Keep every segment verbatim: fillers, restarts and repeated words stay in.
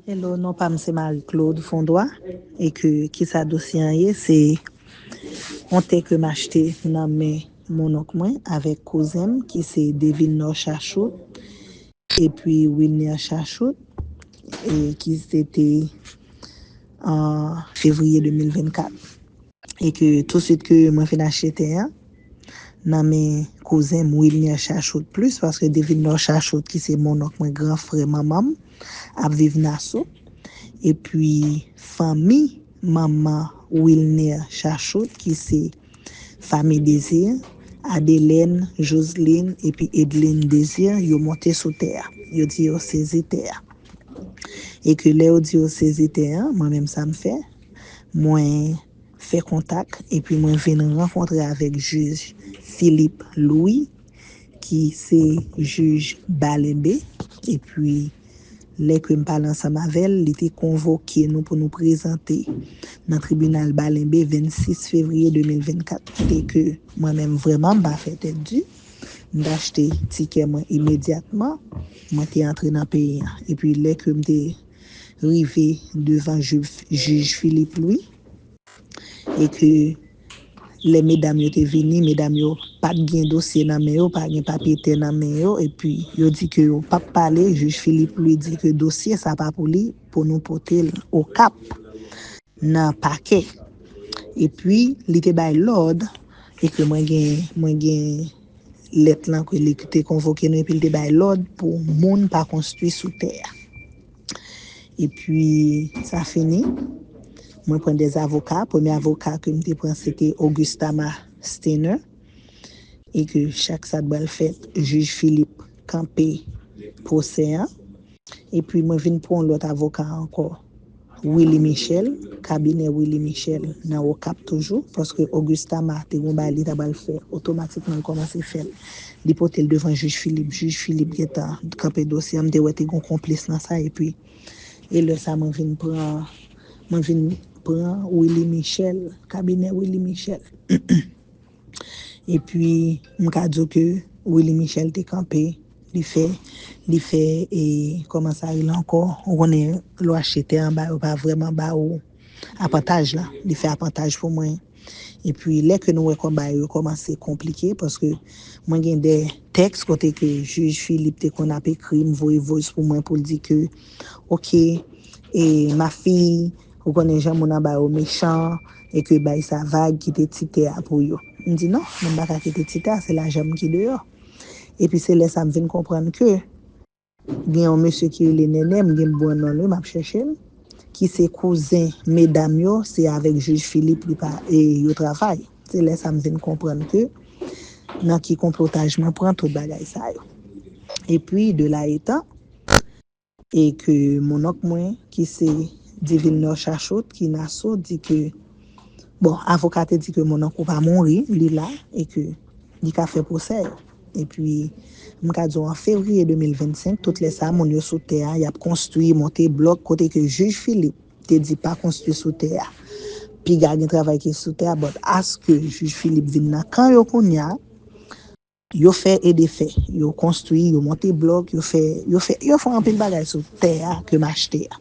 Hello, non pa m se Marie Claude Fondwa, e ke kisa dosye an ye, se yon tè ke m achte nan men monnonk mwen avèk kouzen m ki se Devilnor Chachoute epi Wilner Chachoute, e ki se te an fevriye de mil vennkat. E ke touswit ke mwen fin achte tè a nan men kouzen m Wilner Chachoute plis, paske Devilnor Chachoute ki se monnonk mwen, gran frè manman m, ap viv Naso. Epi fanmi manman Wilner Chachoute ki se fanmi Désir, Adelène, Joseline epi Edline Désir, yo monte sou tè a. Yo di yo sezi tè a. E ke lè yo di yo sezi tè a, mwen menm sa m fè, mwen fè kontak epi mwen vin rankontre avèk jij Philippe Louis ki se jij Balenbe. Epi lè ke m pale ansanm avè l, li te konvoke nou pou nou prezante nan tribinal Balenbe vennsis fevriye de mil vennkat, kote ke mwen menm vrèman m pa fè tèt di. M t achte tikè mwen imedyatman, mwen te antre nan peyi an. Epi lè ke m te rive devan jij, jij Philippe Louis, e ke lè medam yo te vini, medam yo pa t gen dosye nan men yo, pa gen papye tè nan men yo, epi yo di ke yo p ap pale, jij Philippe Louis di ke dosye sa pa pou li, pou nou pote l Okap nan pakè. Epi li te bay lòd, e ke mwen gen, mwen gen lèt lan ke li te konvoke nou, epi li te bay lòd pou moun pa konstwi sou tè a. Epi sa fini, mwen pran de avoka. Premye avoka ke m te pran, se te Augustama Stener. E ke chak sa t pral fèt, jij Philippe kanpe pwosè an. Epi mwen vin pran yon lòt avoka ankò, Willy Michel, kabinè Willy Michel nan Okap toujou, paske Augustama te gon bagay li ta pral fè, otomatikman l kòmanse fè l. Li pote l devan jij Philippe, jij Philippe gentan kanpe dosye an, m te wè te gon konplis nan sa, epi e lè sa mwen vin pran, mwen vin pran Willy Michel, kabinè Willy Michel. Epi m ka di w ke Willy Michel te kanpe, li fè, li fè, e, kòman sa rele ankò, ou konnen lè w achte tè anba, yo pa vrèman ba ou apantaj la, li fè apantaj pou mwen. Epi lè ke nou wè kòman bagay yo kòmanse konplike, paske mwen gen de tèks kote ke jij Philippe te konn ap ekri m, voye voice pou mwen pou l di ke, oke, e, ma fille, ou konnen jan moun anba yo mechan, e ke bay sa vag, kite ti tè a pou yo. M di non, mwen m pa ka kite ti tè a, se lajan m ki deyò. Epi se lè sa m vin konprann ke gen yon mesye ki rele Nènè, m gen bon non li, m ap chèche l, ki se kouzen medam yo, se avèk jij Philippe li pa, e yo travay. Se lè sa m vin konprann ke nan ki konplotaj mwen pran tout bagay sa yo. Epi, de la etan, e ke monnonk mwen, ki se Divilnor Chachoute, ki Naso, di ke, bon, avoka te di ke monnonk ou pa mouri, li la, e ke li ka fè pwosè yo. Epi, m ka di w, an fevriye de mil vennsenk, tout lè sa, moun yo sou tè a, y ap konstwi, monte blòk, kote ke jij Philippe te di pa konstwi sou tè a. Piga gen travay ki sou tè a, but aske jij Philippe vin nan kan yo kounye a, yo fè e defè, yo konstwi, yo monte blòk, yo fè, yo fè, yo fè anpil bagay sou tè a ke m achte a.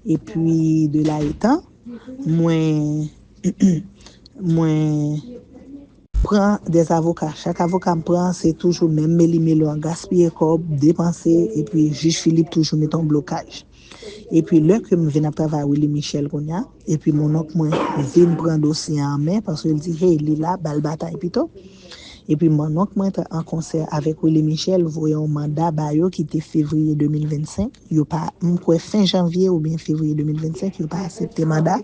Epi, de la etan, mwen, mwen pran de avoka. Chak avoka m pran, se toujou menm melimelo an, gaspiye kòb, depanse, epi jij Philippe toujou mete yon blokaj. Epi lè ke m vin ap travay ak Willy Michel kounye a, epi monnonk mwen vin pran dosye an an men, paske l di, hey, li la, ba l batay pito. Epi monnonk mwen t an konsè avèk Willy Michel, voye yon manda ba yo ki te fevriye de mil vennsenk. Yo pa, m kwè fen janvye oubyen fevriye de mil vennsenk, yo pa aksepte manda.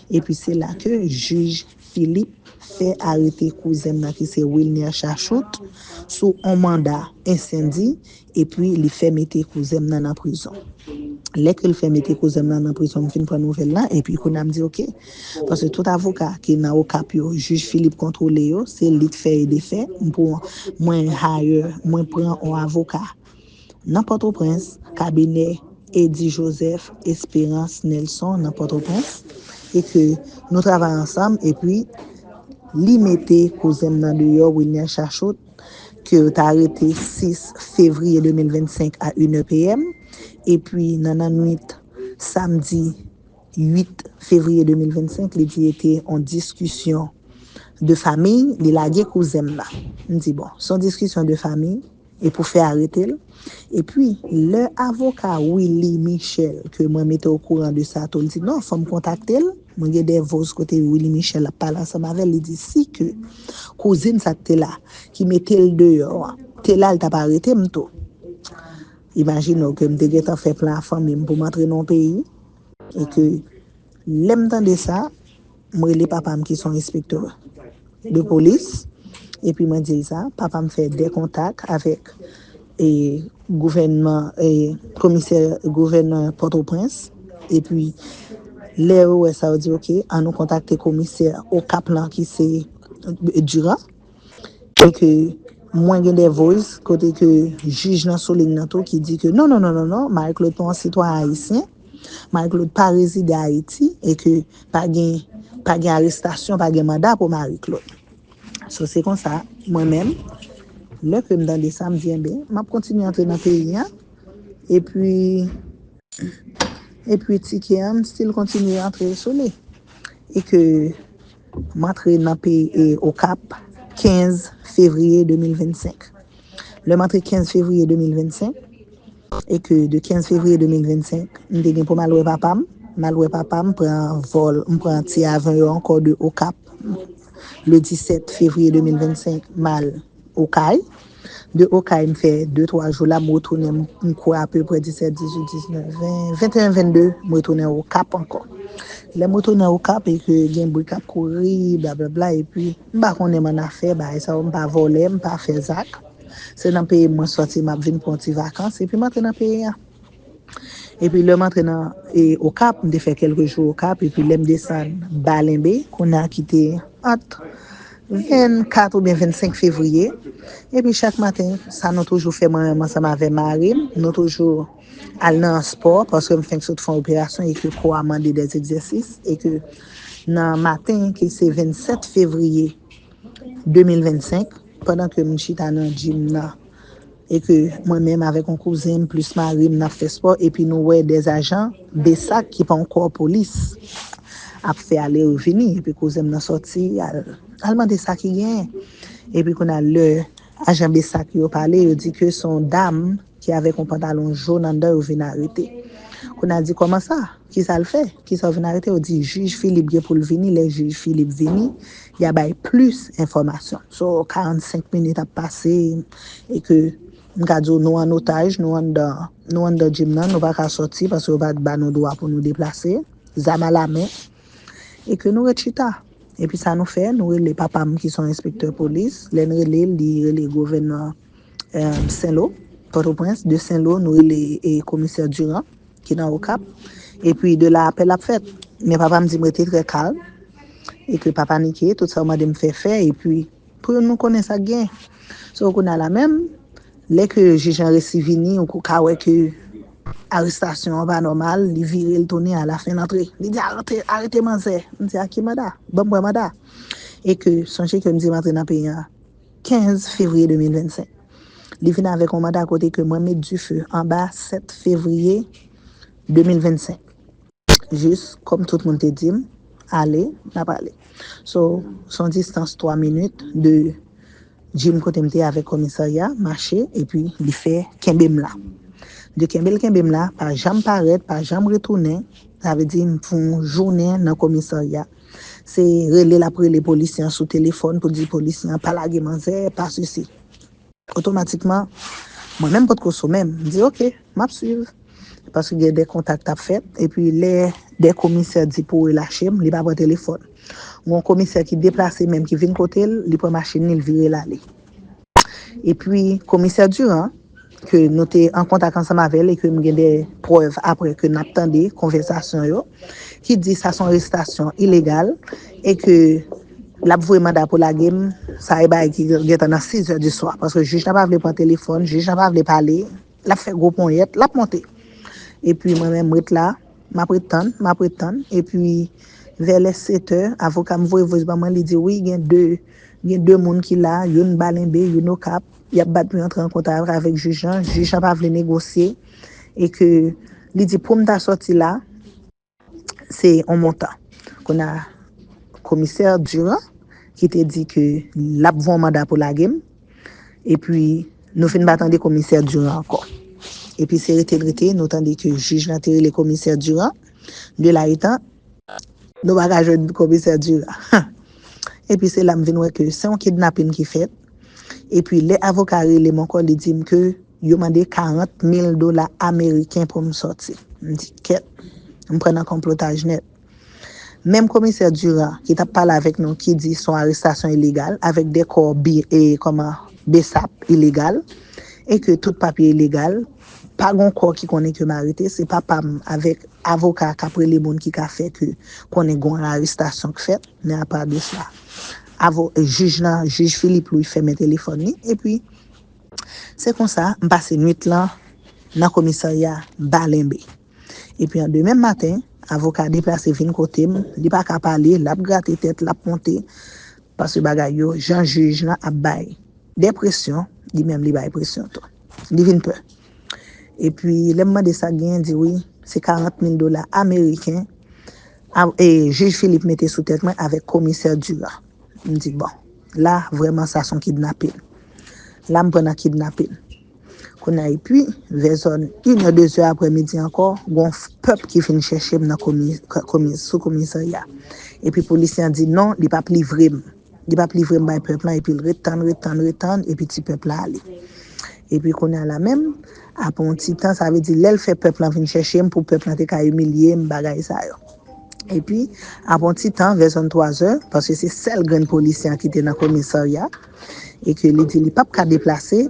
Epi se la ke jij Philippe fè arete kouzen m nan ki se Wilner Chachoute sou on manda ensendi, epi li fè mete kouzen m nan nan prizon. Lè ke l fè mete kouzen m nan nan prizon, m fin pran nouvèl la, epi kounye a m di, oke. Paske tout avoka ki nan Okap yo, jij Philippe kontwole yo, se li k fè e defè. M pran, mwen hire, mwen pran on avoka nan Pòtoprens, kabinè Eddy Joseph, Espérance Nelson nan Pòtoprens, e ke nou travay ansanm, epi li mete kouzen m nan deyò, Wilner Chachoute, ke yo t arete sis fevriye de mil vennsenk a inè pm, Epi nan nannwit samdi uit fevriye de mil vennsenk, li di e te yon diskisyon de fanmi, li lage kouzen m nan. M di, bon, se yon diskisyon de fanmi, e pou fè arete l. Epi, lè avoka Willy Michel, ke mwen mete okouran de sa tou, l di, non, fò m kontakte l. Mwen gen de voice kote Willy Michel ap pale ansanm avè l, li di, si ke kouzin sa k te la, ki mete l deyò a, te la, l t ap arete m tou. Imajine w ke m te gentan fè plan a fanmi m pou m antre nan yon peyi, e ke lè m tande sa, m rele papa m ki se yon enspektè de polis, epi mwen di l sa, papa m fè de kontak avèk, e, gouvènman, e, komisè gouvènman Pòtoprens, epi lè yo wè sa, yo di, oke, ann nou kontakte komisè Okap lan ki se Durand, e ke mwen gen de voice kote ke jij nan sou liy nan tou ki di ke non, non, non, non, non, Marie Claude pa yon sitwayen ayisyen, Marie Claude pa rezide Ayiti, e ke pa gen, pa gen arestasyon, pa gen manda pou Marie Claude. So, se konsa, mwen menm, lè ke m tande sa, m di, enben, m ap kontinye antre nan peyi a, epi, epi tikè an, m still kontinye antre sou li. E ke m antre nan peyi, e, Okap, kenz fevriye de mil vennsenk. Lè m antre kenz fevriye de mil vennsenk, e ke de kenz fevriye de mil vennsenk, m te gen pou m al wè papa m. M al wè papa m, pran vòl, m pran ti avyon yo ankò de Okap, le disèt fevriye de mil vennsenk, m al Okay. De Okay, m fè de, twa jou la, m retounen, m, m kwè apeprè disèt, dizuit, diznèf, ven, venteyen, vennde, m retounen Okap ankò. Lè m retounen Okap, e ke gen bri k ap kouri, blablabla, epi m pa konnen m annafè, bagay sa yo, m pa vòlè, m pa fè zak. Se nan peyi m mwen sòti, m ap vin pran ti vakans, epi m antre nan peyi a. Epi lè m antre nan, e, Okap, m te fè kèlke jou Okap, epi lè m desann Balenbe, kounye a ki te ant vennkat oubyen vennsenk fevriye, epi chak maten, sa nou toujou fè mwen menm ansanm avè mari m, nou toujou al nan spò, paske m fenk sot fè yon operasyon e ke kò a mande dè egzèsis, e ke nan maten, ki se vennsèt fevriye de mil vennsenk, pandan ke m chita nan gym nan, e ke mwen menm avèk yon kouzen m plis mari m n ap fè spò, epi nou wè de ajan besak ki pa yon kò polis ap fè ale revini, epi kouzen m nan sòti, al, al mande sa ki genyen. Epi kounye a, lè ajan besak yo pale, yo di ke se yon dam ki avèk yon pantalon jòn anndan yo vin arete. Kounye a di, kòman sa? Kisa l fè? Kisa w vin arete? Yo di, jij Philippe gen pou l vini. Lè jij Philippe vini, y a bay plis enfòmasyon. So, karannsenk minit ap pase, e ke m ka di w, nou an otaj, nou anndan, nou anndan gym nan, nou pa ka sòti paske yo pa t ba nou dwa pou nou deplase, zam alamen, e ke nou ret chita. Epi sa nou fè, nou rele papa m ki se yon enspektè polis. Lè n rele l, li rele gouvènman, eh, Senlo, Pòtoprens, de Senlo, nou rele, e, komisè Durand, ki nan Okap. Epi de la, apèl ap fèt. Men papa m di m rete trè kalm, e ke pa panike, tout sa yo mande m fè, fè, epi pou nou konnen sa k gen. So, kounye a la menm, lè ke jij lan resi vini, ou ka wè ke arestasyon an pa nòmal, li vire, l tounen, alafen l antre. Li di, arete, arete manzè. M di, a ki manda? Ban m wè manda. E ke, sonje ke m di m antre nan peyi a kenz fevriye de mil vennsenk. Li vin avèk yon manda kote ke mwen met dife anba sèt fevriye de mil vennsenk. Jis, kòm tout moun te di m, ale, n ap ale. So, se yon distans twa minit de gym kote m te avèk komisarya, mache, epi li fè kenbe m la. De kenbe l kenbe m la, pa janm parèt, pa janm retounen, sa vle di m fè yon jounen nan komisarya. Se rele l ap rele polisye an sou telefòn pou di polisye an pa lage manzè, pa sesi. Otomatikman, mwen menm potko sou men m. M di, oke, m ap swiv. Paske gen de kontak t ap fèt. Epi lè de komisè di pou relache m, li pa pran telefòn. Gon komisè ki deplase menm, ki vin kote l, li pran machin li, l vire l ale. Epi komisè Durand, ke nou te an kontak ansanm avè l e ke m gen de prèv apre ke n ap tande konvèsasyon yo, ki di sa se yon arestasyon ilegal e ke l ap voye manda pou lage m, sa e bagay ki gentan nan sizè di swa, paske jij la pa vle pran telefòn, jij la pa vle pale, l ap fè gwo ponyèt, l ap monte. Epi mwen menm, m ret la, m ap ret tann, m ap ret tann, epi vè lè setè, avoka m voye voice ban mwen, li di, wi, gen de, gen de moun ki la, youn Balenbe, youn Okap, y ap bat pou yo antre an kontak avèk jij lan, jij lan pa vle negosye, e ke li di pou m ta sòti la, se yon montan. Kounye a, komisè Durand, ki te di ke l ap voye yon manda pou lage m, epi nou fin pa tande komisè Durand ankò. Epi se rete l rete, nou tande ke jij lan te rele komisè Durand, de la etan, nou pa ka jwenn komisè Durand. Epi se la m vin wè ke se yon kidnapin ki fèt. Epi lè avoka rele m ankò, li di m ke yo mande karant mil dola ameriken pou m sòti. M di, kèt, m pran nan konplotaj nèt. Menm komisè Durand, ki t ap pale avèk nou, ki di se yon arestasyon ilegal, avèk de kò bi, e, kòman, besap ilegal, e ke tout papye ilegal, pa gon kò ki konnen ke m arete, se papa m avèk avoka k ap rele moun ki ka fè ke konnen gon arestasyon k fèt, men apa de sa, avo-, jij lan, jij Philippe Louis fèmen telefòn li, epi se konsa, m pase nwit lan nan komisarya Balenbe. Epi an demen maten, avoka deplase vin kote m, li pa ka pale, l ap grate tèt, l ap monte, paske bagay yo, jan jij lan ap bay de presyon, li menm li bay presyon tou. Li vin pè. Epi, lè m mande sa k genyen, di wi, se karant mil dola ameriken, a-, e, jij Philippe mete sou tèt mwen avèk komisè Durand. M di, bon, la, vrèman, sa se yon kidnapin. La, m pran nan kidnapin. Kounye a, epi, vè zòn inè, dezè aprèmidi ankò, gon pèp ki vin chèche m nan komi-, komi-, sou komisarya. Epi polisye an di non, li p ap livre m. Li p ap livre m bay pèp lan, epi l ret tann, ret tann, ret tann, epi ti pèp la ale. Epi kounye a la menm, apre yon ti tan, sa vle di lè l fè pèp lan vin chèche m pou pèp lan te ka imilye m, bagay sa yo. Epi, apre yon ti tan, vè zòn twazè, paske se sèl grenn polisye an ki te nan komisarya, e ke li di li p ap ka deplase,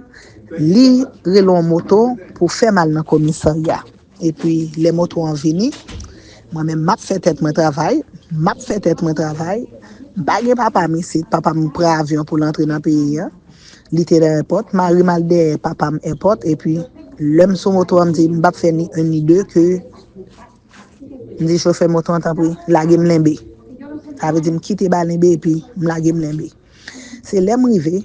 li rele yon moto pou fè m al nan komisarya. Epi, lè moto an vini, mwen menm, m ap fè tèt mwen travay, m ap fè tèt mwen travay. M pa gen papa m isit, papa m pran avyon pou l antre nan peyi an. Li te nan èpòt, mari m al dèyè papa m èpòt, epi lè m sou moto an, m di, m p ap fè ni en ni de ke M di chofè moto an, tanpri, lage m Lenbe. Sa vle di m kite Balenbe epi m lage m Lenbe. Se lè m rive,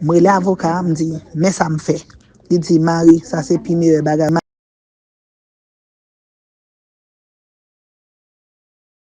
m rele avoka a, m di, men sa m fè. Li di, Mari, sa se pi meyè bagay.